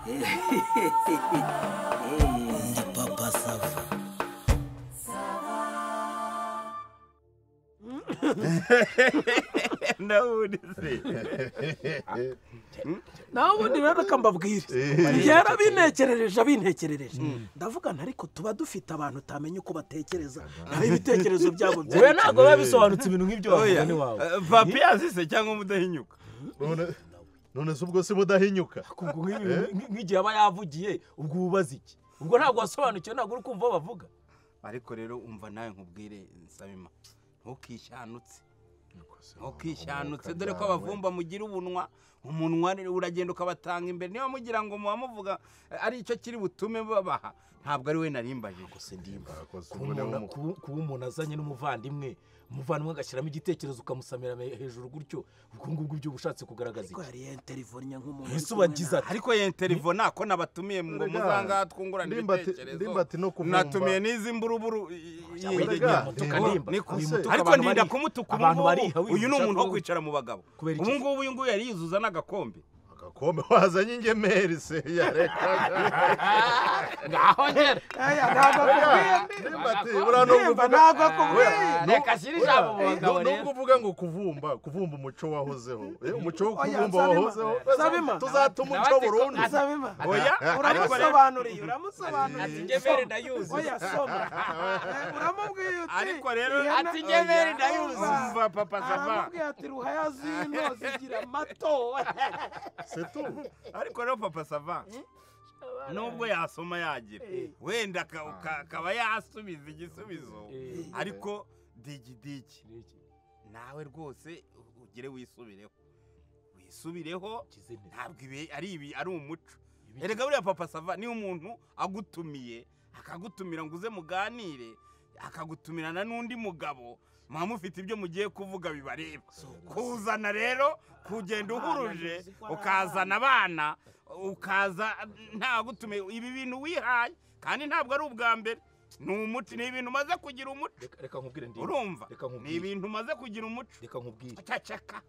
Ndi Papa Sava. Nawe ubundi rero reka mbabwire, yarabintekerereje abintekerereje, ndavuga nti ariko tuba dufite abantu utamenya uko batekereza, naho ibitekerezo byabo we ntabwo biba bisobanutse ibintu nk'ibyo bavuga ni wawe. Papiyazi se cyangwa umudahinyuka? None se ubwo si mudahinyuka? Nk'igihe aba yavugiye ubwo ubaza iki? Ubwo ntabwo wasobanukiwe, ntabwo uri kumva bavuga. Ariko rero umva nawe nkubwire Nsabima, ntukishyanutse. Ntukishyanutse dore ko abavumba mugira ubunwa, umunwa uragenda ukabatanga imbere, niba mugira ngo muba muvuga ari icyo kiri butume babaha, ntabwo ari we narimbajije. Kuba umuntu azanye n'umuvandimwe, umuvandimwe agashyiramo igitekerezo ukamusamira hejuru gutyo, ubwo ngubwo ibyo ushatse kugaragaza iki? Ariko yari yenterivonnye nk'umuntu. Ese ubagize ati ariko yenterivona ko nabatumiye ngo muzanga twungurane ibitekerezo. Natumiye n'izi mburuburu. Ariko ndinda kumutuka ubu. Uyu ni umuntu wo kwicara mu bagabo. Ubu ngubu uyu nguyu yari yuzuza n'agakombe. Agakombe wazanye ingemeri se yareka. Ngaho ngera. Aya ntabwo akubwiye. Ntabwo akubwiye. Reka shyira ijambo mu bagabo rero. Nubwo uvuga ngo kuvumba, kuvumba umuco wahozeho. Umuco wo kuvumba wahozeho. Tuzata umuco burundu. Oya, uramusobanuriye, uramusobanuriye. Ati ingemeri ndayuzuza. Oya soma. Uramubwiye uti. Ariko rero ati ingemeri ndayuzuza. Umva Papa Sava. Aramubwiye ati ruhaya zino zigira amato. Ariko rero Papa Sava nubwo yasoma yagira wenda akaba yasubiza igisubizo, ariko digidigi nawe rwose ugere wisubireho, wisubireho, ntabwo ibi ari ibi ari umuco. Erega buriya Papa Sava niyo umuntu agutumiye akagutumira ngo uze muganire, akagutumirana n'undi mugabo muba mufite ibyo mugiye kuvuga bibareba. Kuzana rero kugenda uhuruje ukazana abana ukaza ntagutumiye, ibi bintu wihaye kandi ntabwo ari ubwa mbere, ni umuco, ni ibintu umaze kugira umuco. Reka nkubwire ndi. Urumva? Ni ibintu umaze kugira umuco. Reka nkubwire. Cacaka.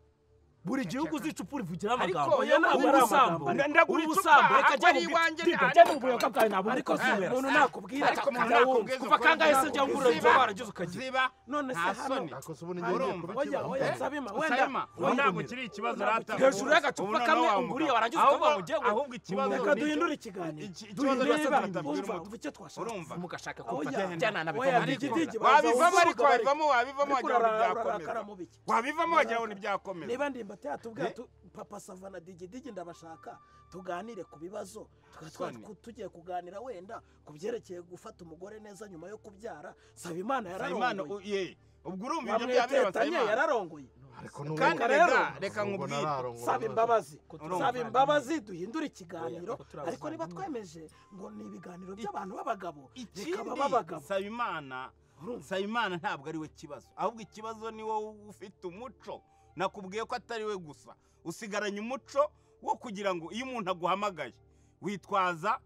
Buri gihugu uzicupa urivugira amagambo. Ariko ntabwo ari amagambo. Ndagura icupa reka njye iwanjye njye mu buyoka bwawe ntabwo ariko umuntu nakubwira ariko umuntu nakubwiza kuva kangahe se njya ngura inzoga waragize ukagira. None se hano urumva? Oya Nsabima, wenda ntabwo kiri ikibazo rata. Hejuru y'agacupa kamwe unguriye warangiza ukavuga ngo ugiye ahubwo ikibazo. Reka duhindure ikiganiro. Umva icyo twashaka. Urumva? Mugashaka kumfata njyana nabivamo. Wabivamo ariko wabivamo wabivamo wagira ngo ntibyakomeza. Wabivamo wagira ngo ntibyakomeza. Niba ndimba tubwira Papa Sava na Digidigi ndabashaka tuganire ku bibazo, tugiye kuganira wenda ku byerekeye gufata umugore neza nyuma yo kubyara. Nsabimana yararongoye. Ubwo urumva ibyo byabera Nsabimana yararongoye. Kandi rero reka nkubwire, saba imbabazi, saba imbabazi duhindure ikiganiro. Ariko niba twemeje ngo ni ibiganiro by'abantu b'abagabo, reka b'abagabo. Nsabimana, Nsabimana ntabwo ari we kibazo, ahubwo ikibazo ni wowe ufite umuco. Nakubwiye ko atari we gusa, usigaranye umuco wo kugira ngo iyo umuntu aguhamagaye witwaza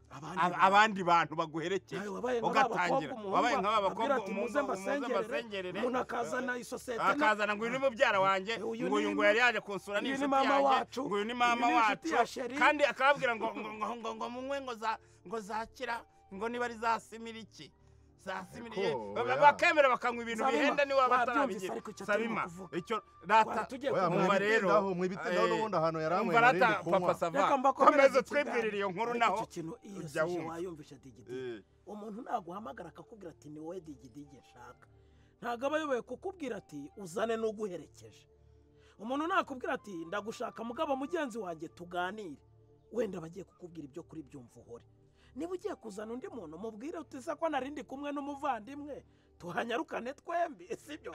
abandi bantu baguherekeje, ugatangira wabaye nk'aba bakobwa umuze mbasengerere, umuntu akazana isosiyete akazana ngo uyu ni mubyara wanjye, ngo uyu ngo yari yaje kunsura ni inshuti yanjye, ngo uyu ni mama wacu, kandi akababwira ngo ngo ngo munywe ngo za ngo zakira ngo niba ari za simiriki zasimiriye, bakemera bakanywa ibintu bihenda niba batarabigira. Sabima icyo rata umva rero mwibitendaho n'ubundi ahantu yaramwe narindi kunywa. Papa Sava komeza twibwirira iyo nkuru naho ujya wumva. Wayumvisha Digidigi, umuntu naguhamagara akakubwira ati ni wowe Digidigi nshaka, ntabwo aba ayoboye kukubwira ati uzane n'uguherekeje. Umuntu nakubwira ati ndagushaka mugabo mugenzi wanjye tuganire, wenda bagiye kukubwira ibyo kuri byumva uhore. Niba ugiye kuzana undi muntu mubwire uti ko narindi kumwe n'umuvandimwe tuhanyarukane twembi, sibyo?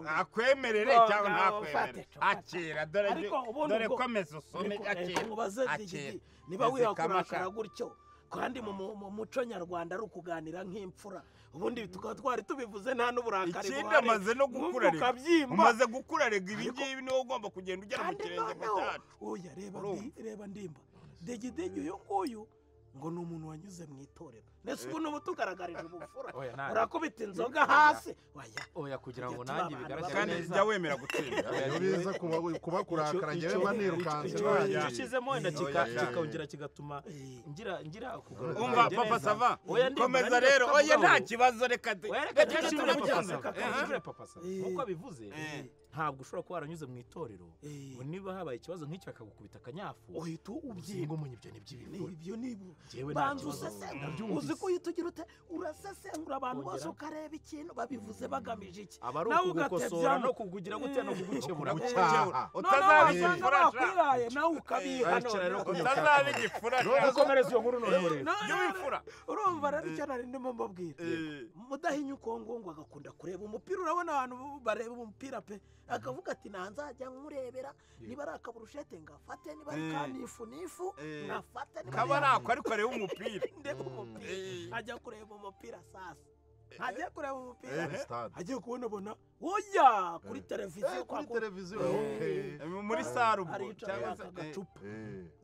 Akwemerere cyangwa ntakwemerere, akira dore dore komeza usome, akira mubaze Digidi niba wihakurakara gutyo, kandi mu muco nyarwanda ari ukuganira nk'imfura, ubundi tukaba twari tubivuze nta n'uburakari. Ikindi amaze no gukura rega, umaze gukura rega, ibi ngibi niwo ugomba kugenda ugera mu kirenge cyacu. Oya reba reba ndimba Digidigi uyu nguyu Ngo ni umuntu wanyuze mu itorero. Nese ubu nubu tugaragarije ubupfura. Urakubita inzoga hasi. Oya kugira ngo nanjye bigaragare neza. Kandi jya wemera gutsinda. Biza kuba kurakara njyewe mba nirukanse. Icyo ushyizemo wenda kikongera kigatuma ngira kugaragara. Umva Papa Sava. Komeza rero. Oya nta kibazo reka Papa Sava. Nkuko abivuze ntabwo ushobora kuba waranyuze mu itorero. Ngo niba habaye ikibazo nk'icyo akagukubita akanyafu. Uhita ubyinga umenye ibyo ni by'ibifura. Ibyo ni banza usesengura. Uzi ko uhita ugira ute urasesengura abantu bose ukareba ikintu babivuze bagamije iki. Aba ari ukugukosora no kukugira gute no kugukebura. Utazaba igifura bakwiraye nawe ukabiha utazaba igifura. Ukomereza iyo nkuru none rero. Y'ibifura. Urumva rero icyo nari ndimo mbabwira. Mudahinyuka ngo ngo agakunda kureba umupira urabona abantu bareba umupira pe. Akavuga ati nanzajya nkurebera niba ari akaburushete ngafate niba ari kanifu nifu ngafate niba kaba ari ako ariko areba umupira ndeba umupira ajya kureba umupira sasa ajya kureba umupira agiye kubonabona oya kuri televiziyo kuri televiziyo okay muri sare ubwo cyangwa agacupa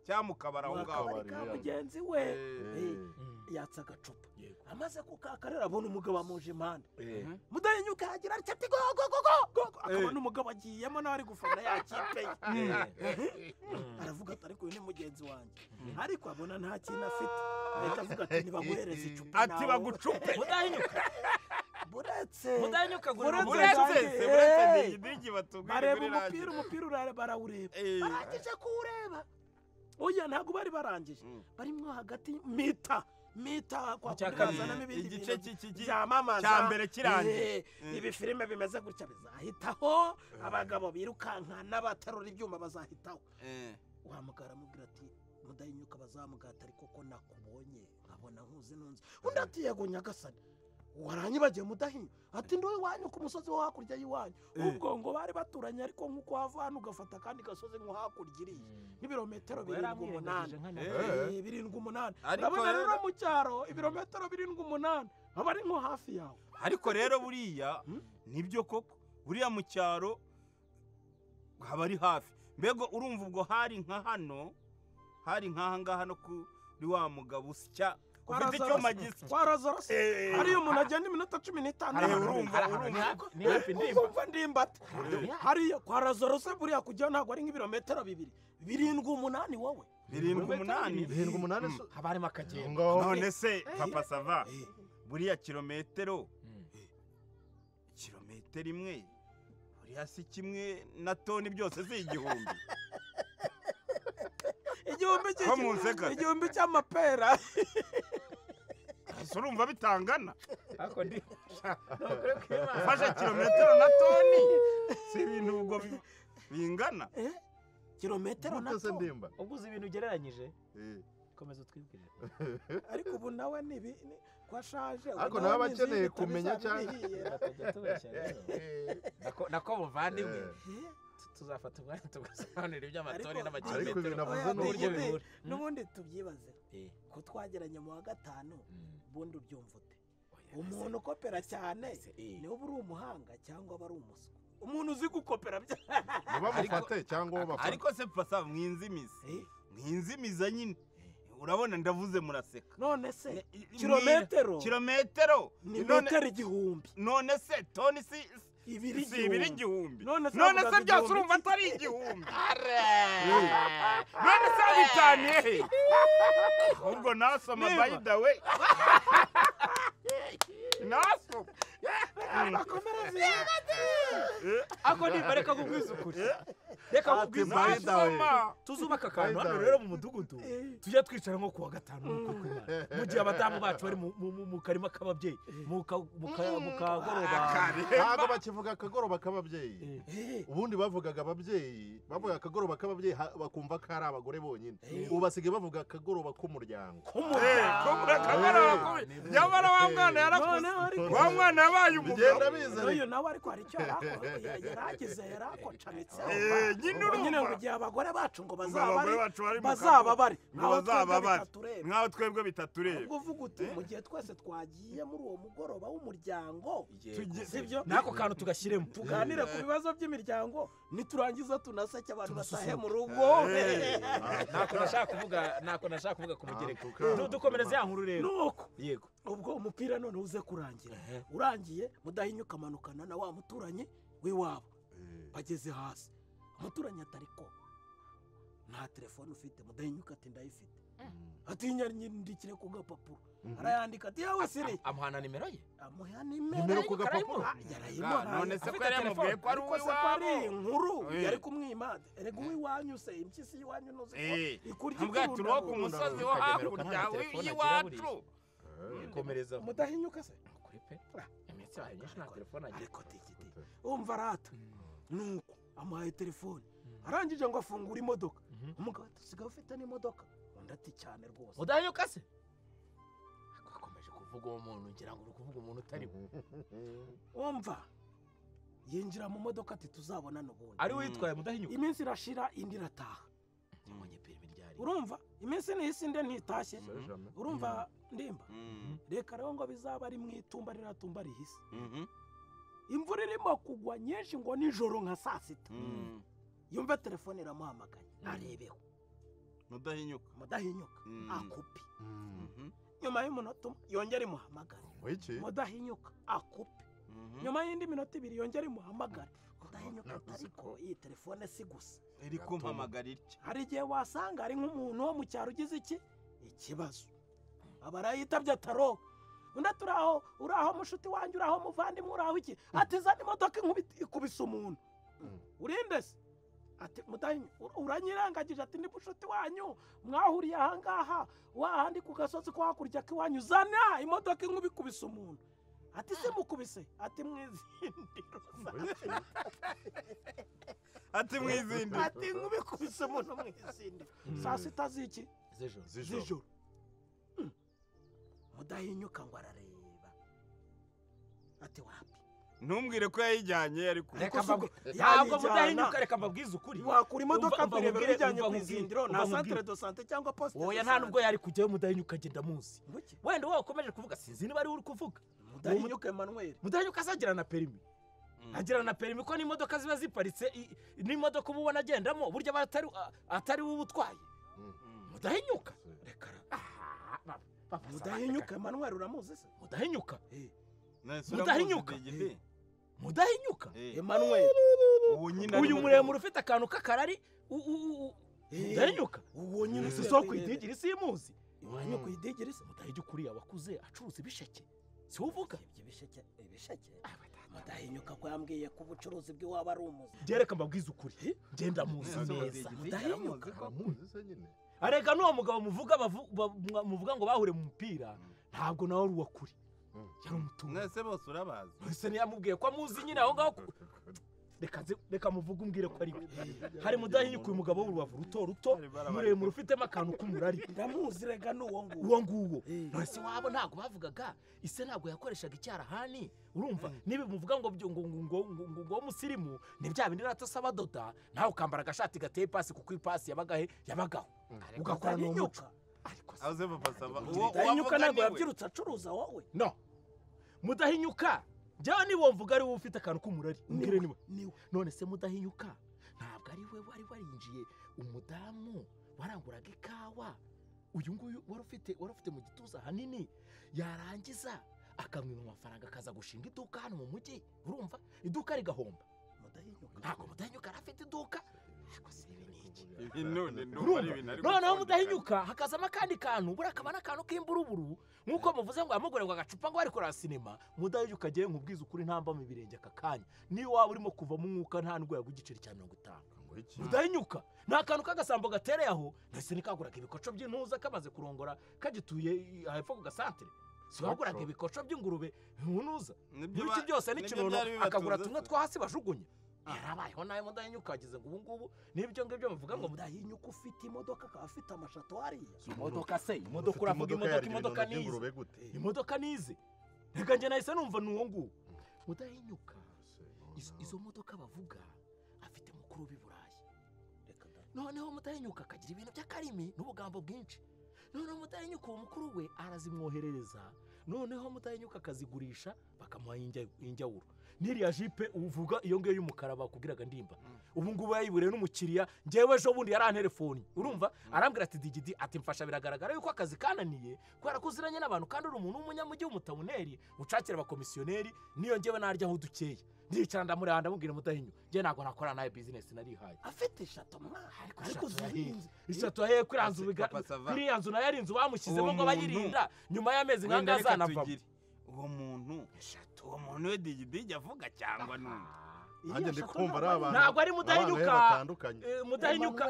cyangwa mu kabari aho ngaho mugenzi we yatsa agacupa amaze kukakarira abona umugabo amuje impande Mudahinyuka yagira ati go go go go akabona umugabo agiyemo nawe ari gufana ya kipe ye aravuga ati ariko uyu ni mugenzi wanjye ariko abona nta kintu afite ahita avuga ati nibaguhereze icupa ati bagucupe Mudahinyuka buretse Mudahinyuka buretse digidigi batubwira bareba umupira barawureba barangije kuwureba oya ntabwo bari barangije barimo hagati mita kwa kazanamo ibindi igice byamamaza cya mbere kirangiye ibi filime bimeze gutya bizahitaho abagabo birukanka n'abaterura ibyuma bazahitaho wahamagara amubwira ati Mudahinyuka bazamugata ariko ko nakubonye nkabona nkuzi nunze undi ati yego nyagasani waranyibagiye Mudahinyuka ati ndo iwanyu ku musozi wo hakurya y'iwanyu ubwo ngo bari baturanye ariko nkuko wava hano ugafata kandi gasozi nko hakurya iriya n'ibirometero 7 7 urabona rero mu cyaro ibirometero 7 aba ari nko hafi yawe ariko rero buriya nibyo koko buriya mu cyaro haba ari hafi mbego urumva ubwo hari nka hano hari nkaha ngaha no kuri wa mugabo usya ufite icyuma gisya kwa Lazarus hariyo umuntu agenda iminota 15 urumva ni hafi ndimba urumva ndimbata hariyo kwa Lazarus buriya kujya ntabwo ari nk'ibirometero 2 7 8 wowe 7 8 7 8 haba harimo akagenda none se Papa Sava buriya kilometero imwe buriya si kimwe na toni byose si 1000 igihumbi cy'amapera urumva bitangana ariko ndi ufashe kilometero na toni si ibintu ubwo bingana kilometero na toni ubwo uzi ibintu ugereranyije komeza utwibwire ariko ubu nawe nibi ko ashaje ariko nawe abakeneye kumenya cyane nako muvandimwe tuzafata umwanya tugasobanura iby'amatori n'amakilometero n'uburyo bihura n'ubundi tubyibaze ko twageranye mu wa 5 ubundi ubyumva ute umuntu ukopera cyane niwe uba uri umuhanga cyangwa aba ari umuswa umuntu uzi gukopera bamufate cyangwa bafate ariko se Papa mwinzimize mwinzimiza nyine urabona ndavuze muraseka none se kilometero ni metero 1000 none se toni si ibiri 1000 none se byose urumva atari 1000 none se bitaniye he ubwo nasoma by the way nasoma ako nimba reka kugwiza ukuri reka kugwiza tuzubaka akantu hano rero mu mudugudu tujya twicara nko kuwa 5 mu gihe abadamu bacu bari mu karima k'ababyeyi mu kagoroba ntabwo bakivuga akagoroba k'ababyeyi ubundi bavugaga ababyeyi bavuga akagoroba k'ababyeyi bakumva ko ari abagore bonyine ubu basigaye bavuga akagoroba k'umuryango nyamara wa mwana yarakuze wa mwana yabaye umugabo uyu nawe ariko hari icyo yaragize yarakocamitseho Nyine nyine ngo urumva igihe abagore bacu ngo ngo abagore bacu bari mu bazaba bari ngo bazaba bari nkaho twebwe bitatureba. Ubwo uvuga uti mu gihe twese twagiye muri uwo mugoroba w'umuryango, sibyo? Nako kantu tugashyiremo, tuganire ku bibazo by'imiryango, niturangiza tunaseke abantu batahe mu rugo. Ntako nashaka kuvuga ku mugereka. Dukomereze ya nkuru rero. Nuko yego ubwo umupira none uze kurangira, urangiye Mudahinyuka amanukana na wa muturanyi w'iwabo, bageze hasi umuturanyi atari ko nta telefone ufite. Mudahinyuka ati ndayifite, ati nyandikire ku gapapuro, arayandika ati yawe siri, amuhana nimero ye, amuha nimero ku gapapuro yarayimuhaye. None se ko yaramubwiye ko ari uw'iwabo, inkuru yari kumwima, erega uw'iwanyu se impyisi y'iwanyu nuzi ko ikurya ikunda ku musozi wo hakurya y'iwacu. Komereza Mudahinyuka se kuri pe imitsi yawe nyinshi nta telefone agira, ariko tikiti umva rata. Nuko amuhaye telefone, arangije ngo afungure imodoka, umugabo ati usigaye ufite n'imodoka, undi ati cyane rwose. Mudahinyuka se akomeje kuvuga uwo muntu, ngira ngo uri kuvuga umuntu utari we. Umva yinjira mu modoka ati tuzabonana ubundi, ari witwaye Mudahinyuka. Iminsi irashira indi irataha, urumva iminsi nihise inde ntitashye, urumva ndimba. Reka rero ngo bizaba ari mu itumba riratumba rihise, imvura irimo kugwa nyinshi ngo nijoro nka saa sita, yumve telefone iramuhamagaye, arebeho Mudahinyuka akupi. Nyuma y'umunota umwe yongera imuhamagare, Mudahinyuka akupi. Nyuma y'indi minota ibiri yongera imuhamagare, Mudahinyuka ariko iyi telefone si gusa iri kumpamagara itya. Hari igihe wasanga ari nk'umuntu wo mu cyaro ugize iki ikibazo, aba arayitabye ataro, undi ati uraho uraho mushuti wanjye, uraho muvandimwe, uraho iki, ati zana imodoka ikubise umuntu, urinde se? Ati Mudahinyuka uranyirangagije, ati ni mushuti wanyu mwahuriye ahangaha wahandi ku gasozi ko hakurya k'iwanyu, zana imodoka inkuba ikubise umuntu, ati se mukubise, ati mwizindiro, ati mwizindiro, ati inkuba ikubise umuntu mwizindiro. Saa sita z'iki z'ijoro. Mudahinyuka ngo arareba ati wapi, ntumbwire ko yayijyanye ariko ntabwo Mudahinyuka, reka mbabwize ukuri, wakura imodoka kurebera ijyanye ku izindiro na centre de santé cyangwa poste. Oya nta nubwo yari kujyayo Mudahinyuka agenda munsi, wenda wowe ukomeje kuvuga sinzi niba ari uri kuvuga Mudahinyuka Emmanuel. Mudahinyuka azagira na perimi, agira na perimi ko n'imodoka ziba ziparitse, n'imodoka uba ubona agendamo burya atari wowe utwaye. Mudahinyuka reka Mudahinyuka Emmanuel uramuzi se? Mudahinyuka Mudahinyuka Mudahinyuka Emmanuel uyu muremure ufite akantu k'akarari Mudahinyuka uwo nyine si so kwidigira isi imuzi iwanyu kwidigira isi. Mudahinyuka uriya wakuze acuruza ibisheke si uvuga ibisheke ibisheke. Mudahinyuka ko yambwiye ko ubucuruzi bw'iwabo ari umuzi. Gereka mbabwize ukuri ngenda muzi neza Mudahinyuka aramuzi se nyine. Arega n'uwo mugabo muvuga muvuga ngo bahure mu mupira ntabwo nawe ari uwakuri, yari umutungo. Mwese bose urabazi. Ese ntiyamubwiye ko amuzi nyine aho ngaho? Reka muvuge umbwire ko ari we. Hari Mudahinyuka uyu mugabo w'urubavu ruto ruto muremure ufitemo akantu k'umurari, ndamuzi rega n'uwo nguwo uwo nguwo. None se wabo ntabwo bavugaga ise ntabwo yakoreshaga icyarahani, urumva niba muvuga ngo ngo ngo ngo ngo musirimu ni bya bindi ratasa abadoda, nawe ukambara agashati gateye ipasi kuko ipasi yabagahe yabagaho ugakora n'umuco. Ariko aze papa sava Mudahinyuka ntabwo yabyirutse acuruza wowe. No Mudahinyuka njyewe niba mvuga ari wowe ufite akantu k'umurari umbwire niwe. None se Mudahinyuka ntabwo ari we wari warinjiye umudamu waranguraga ikawa, uyu nguyu wari ufite mu gituza hanini, yarangiza akamwiba amafaranga akaza gushinga iduka hano mu mujyi, urumva iduka rigahomba. Ntabwo Mudahinyuka yari afite iduka. Noneho Mudahinyuka hakazamo akandi kantu, buriya akaba n'akantu k'imburuburu nk'uko muvuze ngo yamugore ngo agacupa ngo bari kureba sinema. Mudahinyuka agiye nkubwiza ukuri ntamba mu birenge aka kanya, niyo waba urimo kuvamo umwuka nta nubwo yagwa igiceri cya 50. Mudahinyuka ni akantu k'agasambo gatereye aho, ndetse nikaguraga ibikoco by'intuza kamaze kurongora kagituye hepfo ku gasantere, si waguraga ibikoco by'ingurube ntunuza n'ibiki byose n'ikinono, akagura tumwe two hasi bajugunya. Yarabayeho nawe Mudahinyuka wagize ngo ubu ngubu n'ibyo ngibyo bavuga ngo Mudahinyuka ufite imodoka akaba afite amashato hariya. Imodoka se imodoka uravuga imodoka imodoka nize imodoka nize reka njye nahise numva ni uwo nguwo Mudahinyuka. Izo modoka bavuga afite mukuru w'i Burayi, Noneho Mudahinyuka akagira ibintu by'akarimi n'ubugambo bwinshi. Noneho Mudahinyuka uwo mukuru we arazimwoherereza, noneho Mudahinyuka akazigurisha bakamuha injyawuro. N'iriya jipe uvuga iyo ngiyo y'umukara bakubwiraga Ndimba, ubu ngubu yayiburiye n'umukiriya. Njyewe ejo bundi yarantelefoni, urumva, arambwira ati Digidi, ati mfasha, biragaragara yuko akazi kananiye kubera ko uziranye n'abantu kandi uri umuntu w'umunyamujyi w'umutabuneri ucakira abakomisiyoneri, niyo njyewe naryaho dukeya. Ndicara ndamureba ndamubwira Mudahinyu, njye ntabwo nakora nawe bizinesi narihaye. Afite ishato mwana, ariko zihinze ishato yahe kuri nzu nayo ari inzu bamushyizemo ngo bayirinda nyuma y'amezi nk'anga azanavamo. Uwo muntu uwo muntu we Digidigi avuga cyangwa n'undi? Nanjye ndi kumva ari abantu ntabwo ari Mudahinyuka. Mudahinyuka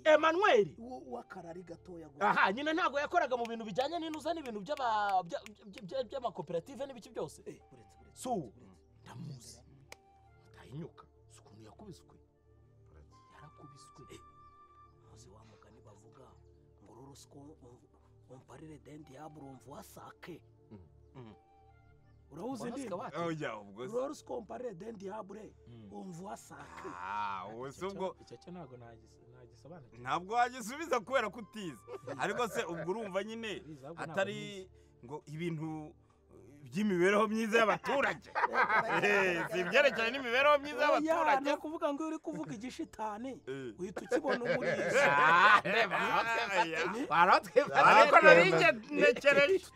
Emmanuel w'akarari gatoya gusa. Aha nyine ntabwo yakoraga mu bintu bijyanye n'inuza n'ibintu by'amakoperative n'ibiki byose. So ndamuzi Mudahinyuka, si ukuntu yakubiswe, yarakubiswe. Muzi wa mugani bavuga ngo rurusiko umparire dendi yaburumvu wasake. Urawuzi ndimba? Oya ubwo se rurusiko umparire dendi yabure umvu wasake. Ubwo ubwo icyo cyo ntabwo nagisobanukirwa. Ntabwo wagisubiza kubera kutiza. Ariko se ubwo urumva nyine atari ngo ibintu by'imibereho myiza y'abaturage. Si ibyerekeranye n'imibereho myiza y'abaturage. Ni ukuvuga ngo iyo uri kuvuga igishitani uhita ukibona umurizo. Ariko nari ngenekereje.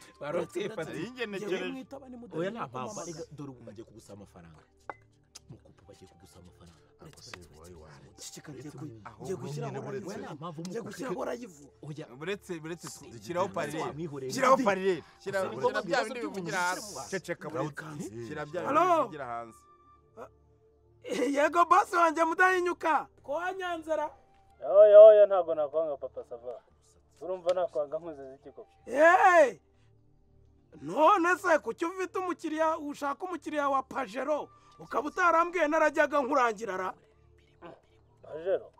Oya nta mpamvu, dore ubu bagiye kugusaba amafaranga. Mukupu bagiye kugusaba amafaranga. Ngiye gushyiraho rayivu. Buretse shyiraho parire. Shyiraho parire. Shyira bya bindi bivugira hanze. Ceceka shyira bya bindi bivugira hanze. Yego boss wanjye Mudahinyuka. Ko wanyanzara? Oya oya ntabwo nakwanga Papa Sava. Urumva nakwanga nkuziza iki koko? Eh! None se kuki ufite umukiriya ushaka umukiriya wa Pajero ukaba utarambwiye narajyaga nkurangira ra? Pajero?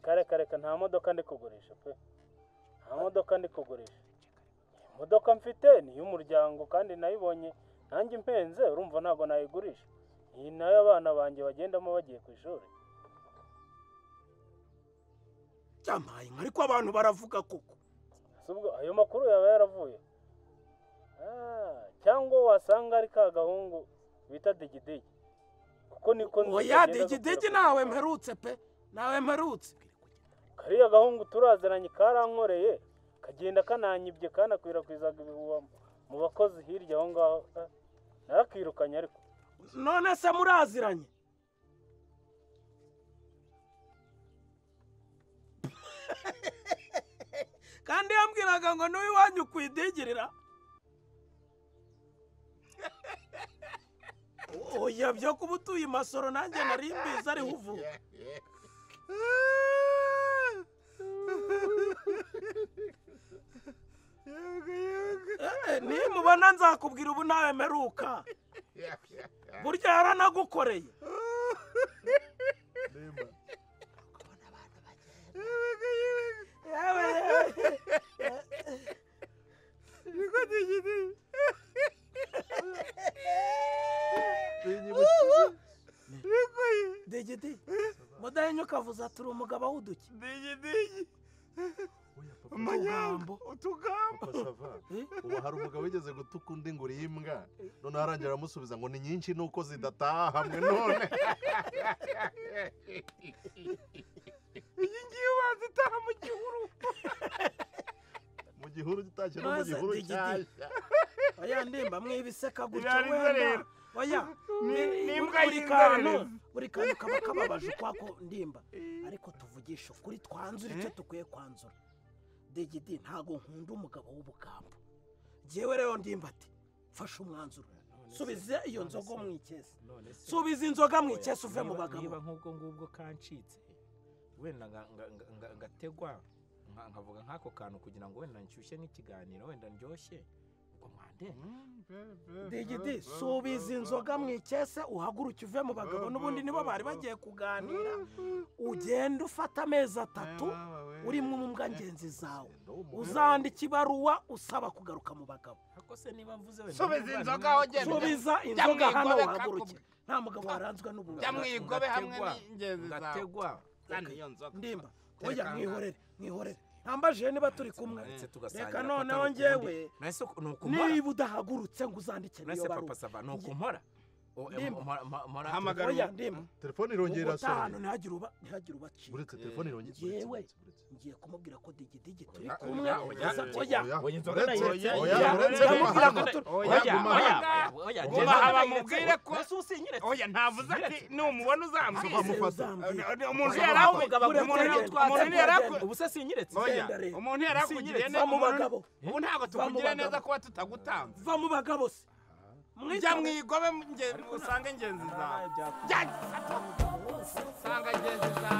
Reka nta modoka ndi kugurisha pe. Nta modoka ndi kugurisha. Imodoka mfite ni iy'umuryango kandi nayibonye nanjye impenze, urumva ntabwo nayigurisha. Iyi nayo abana banjye bagendamo bagiye ku ishuri. Cyamaye ariko abantu baravuga koko. Ubwo ayo makuru yaba yaravuye? Cyangwa wasanga ari ka gahungu bita Digidigi. Kuko niko nzi. Oya Digidigi nawe mperutse pe. Nawe mperutse. Kariya gahungu turaziranye karankoreye kagenda kananyibye kanakwirakwizaga ibihuha mu bakozi hirya aho ngaho. Narakirukanye ariko. None se muraziranye? Kandi yambwiraga ngo n'uyu wanyu kwidigirira. Oya byo kuba utuye Masoro nanjye nari mbizi ariho uvuka. Nimubona nzakubwira ubu nawe mperuka. Burya yaranagukoreye. Digidi Mudahinyuka avuze ati uri umugabo w'uduki. Digidigi utugambo utugambo. Ubu hari umugabo wigeze gutuka undi ngo uri imbwa, none arangira aramusubiza ngo ni nyinshi nuko zidataha hamwe none. Iyi ngiyi ubanza itaha mu gihuru. Mu gihuru gitashye no mu gihuru cyashya. Oya Ndimba mwibiseka gutyo wenda. Oya n'imbwa y'inzererezi. Buri kantu kaba kababaje ukwako Ndimba, ariko tuvugisha ukuri twanzura icyo dukwiye kwanzura. Digidi ntago nkunda umugabo w'ubugambo. Jewe rero Ndimba ati mfashe umwanzuro, subiza iyo nzoga mu ikesi. Subiza inzoga mu ikesi uve mu bagabo. Niba nk'ubwo ngubwo kancitse wenda ngategwa nkavuga nk'ako kantu kugira ngo wenda nshyushye nk'ikiganiro wenda ndyoshye ubwo mwande. Digidi subiza inzoga mu ikese uhaguruke uve mu bagabo, n'ubundi nibo bari bagiye kuganira. Ugenda ufata amezi 3 uri mu mbwa ngenzi zawe, uzandika ibaruwa usaba kugaruka mu bagabo. Subiza inzoga aho ugenda. Subiza inzoga hano uhaguruke. Nta mugabo waranzwe n'ubugambo. Jya mwigobe hamwe n'ingenzi zawe. Ngategwa Zana iyo nzoga. Ndimba oya, mwihorere mwihorere, ntambajije niba turi kumwe. Ndetse tugasangira Reka ko noneho atari njyewe ukundi. Nahise ni ukumpora. Niba udahagurutse ngo uzandike niyo Nahise papa baruwa. sava ni ukumpora. Ndimba. Hamagara Oya ndimba, Telefone irongera ubutaha irasonye. ntihagire ubacika. Uretse telefone irongera. Yewe. Uretse, uretse. Ngiye kumubwira ko digidigi turi Oya, kumwe. oya, Oya, Oya, Oya, inzoga uretse, nayiretse. oya, Oya, uretse, oya, guma ndamubwira hano. ko turi Oya, Oya, guma oya. hano. Oya, Guma njye haba nayiretse. mubwire ko- Nahise usinyiretse. Oya, ntavuze ati numubona uzambwire. Uzamufata. Umuntu Oya, yari aho umugabo Uretse umuntu genda. yari umuntu yari aku- ubu se sinyiretse. Oya, Genda rero. umuntu yari akugiriye Va mu neza. bagabo. Ubu ntabwo Va mu tukugiriye neza bagabo. kuba tutagutanze. Va mu bagabo se. Jya mwigobe, usange ngenzi zawe. Jya, sanga ngenzi zawe.